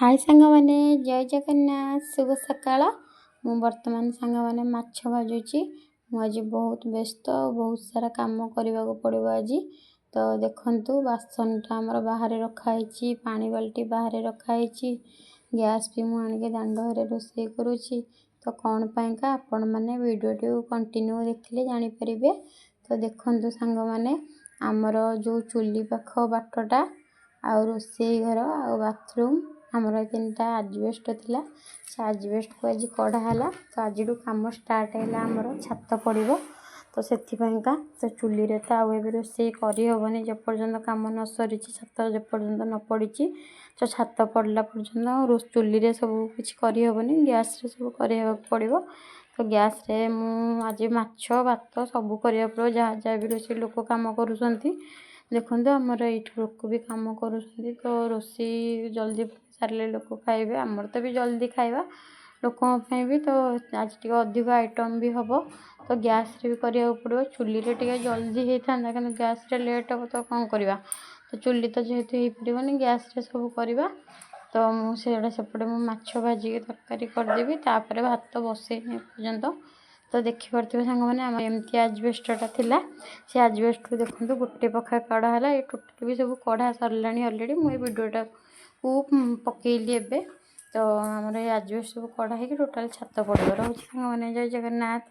ହାଏ ସାଙ୍ଗମାନେ, ଜୟ ଜଗନ୍ନାଥ, ଶୁଭ ସକାଳ। ମୁଁ ବର୍ତ୍ତମାନ ସାଙ୍ଗମାନେ ମାଛ ଭାଜୁଛି। ମୁଁ ଆଜି ବହୁତ ବ୍ୟସ୍ତ ଆଉ ବହୁତ ସାରା କାମ କରିବାକୁ ପଡ଼ିବ ଆଜି। ତ ଦେଖନ୍ତୁ, ବାସନଟା ଆମର ବାହାରେ ରଖାହେଇଛି, ପାଣି ବାଲ୍ଟି ବାହାରେ ରଖାହେଇଛି, ଗ୍ୟାସ୍ ବି ମୁଁ ଆଣିକି ଦାଣ୍ଡ ଘରେ ରୋଷେଇ କରୁଛି। ତ କ'ଣ ପାଇଁକା ଆପଣମାନେ ଭିଡ଼ିଓଟିକୁ କଣ୍ଟିନ୍ୟୁ ଦେଖିଲେ ଜାଣିପାରିବେ। ତ ଦେଖନ୍ତୁ ସାଙ୍ଗମାନେ, ଆମର ଯେଉଁ ଚୁଲି ପାଖ ବାଟଟା ଆଉ ରୋଷେଇ ଘର ଆଉ ବାଥରୁମ୍, ଆମର ଏ ତିନିଟା ଆଜବେଷ୍ଟ ଥିଲା। ସେ ଆଜବେଷ୍ଟକୁ ଆଜି କଢ଼ା ହେଲା। ତ ଆଜିଠୁ କାମ ଷ୍ଟାର୍ଟ ହେଲା, ଆମର ଛାତ ପଡ଼ିବ। ତ ସେଥିପାଇଁକା ତ ଚୁଲିରେ ତ ଆଉ ଏବେ ରୋଷେଇ କରିହେବନି, ଯେପର୍ଯ୍ୟନ୍ତ କାମ ନ ସରିଛି, ଛାତ ଯେପର୍ଯ୍ୟନ୍ତ ନ ପଡ଼ିଛି। ତ ଛାତ ପଡ଼ିଲା ପର୍ଯ୍ୟନ୍ତ ଚୁଲିରେ ସବୁ କିଛି କରିହେବନି, ଗ୍ୟାସ୍ରେ ସବୁ କରିବାକୁ ପଡ଼ିବ। ତ ଗ୍ୟାସ୍ରେ ମୁଁ ଆଜି ମାଛ, ଭାତ ସବୁ କରିବାକୁ ପଡ଼ିବ, ଯାହା ଯାହା ବି ରୋଷେଇ। ଲୋକ କାମ କରୁଛନ୍ତି, ଦେଖନ୍ତୁ, ଆମର ଏଇଠି ଲୋକ ବି କାମ କରୁଛନ୍ତି। ତ ରୋଷେଇ ଜଲ୍ଦି ସାରିଲେ ଲୋକ ଖାଇବେ। ଆମର ତ ବି ଜଲ୍ଦି ଖାଇବା, ଲୋକଙ୍କ ପାଇଁ ବି ତ ଆଜି ଟିକେ ଅଧିକ ଆଇଟମ୍ ବି ହେବ। ତ ଗ୍ୟାସ୍ରେ ବି କରିବାକୁ ପଡ଼ିବ। ଚୁଲିରେ ଟିକେ ଜଲ୍ଦି ହେଇଥାନ୍ତା, କିନ୍ତୁ ଗ୍ୟାସ୍ରେ ଲେଟ୍ ହେବ। ତ କ'ଣ କରିବା? ତ ଚୁଲି ତ ଯେହେତୁ ହେଇପାରିବନି, ଗ୍ୟାସ୍ରେ ସବୁ କରିବା। ତ ମୁଁ ସେଇଟା ସେପଟେ ମୁଁ ମାଛ ଭାଜିକି ତରକାରୀ କରିଦେବି, ତାପରେ ଭାତ ବସେଇନି ପର୍ଯ୍ୟନ୍ତ। ତ ଦେଖିପାରୁଥିବେ ସାଙ୍ଗମାନେ, ଆମର ଏମିତି ଆଜବେଷ୍ଟଟା ଥିଲା। ସେ ଆଜବେଷ୍ଟରୁ ଦେଖନ୍ତୁ, ଗୋଟେ ପଖା କଢ଼ା ହେଲା। ଏ ଟୋଟାଲି ବି ସବୁ କଢ଼ା ସରିଲାଣି ଅଲରେଡ଼ି। ମୁଁ ଏ ଭିଡ଼ିଓଟାକୁ ପକେଇଲି ଏବେ। ତ ଆମର ଏ ଆଜବେଷ୍ଟ ସବୁ କଢ଼ା ହେଇକି ଟୋଟାଲ୍ ଛାତ ପଡ଼ିବ। ରହୁଛି ସାଙ୍ଗମାନେ, ଜୟ ଜଗନ୍ନାଥ।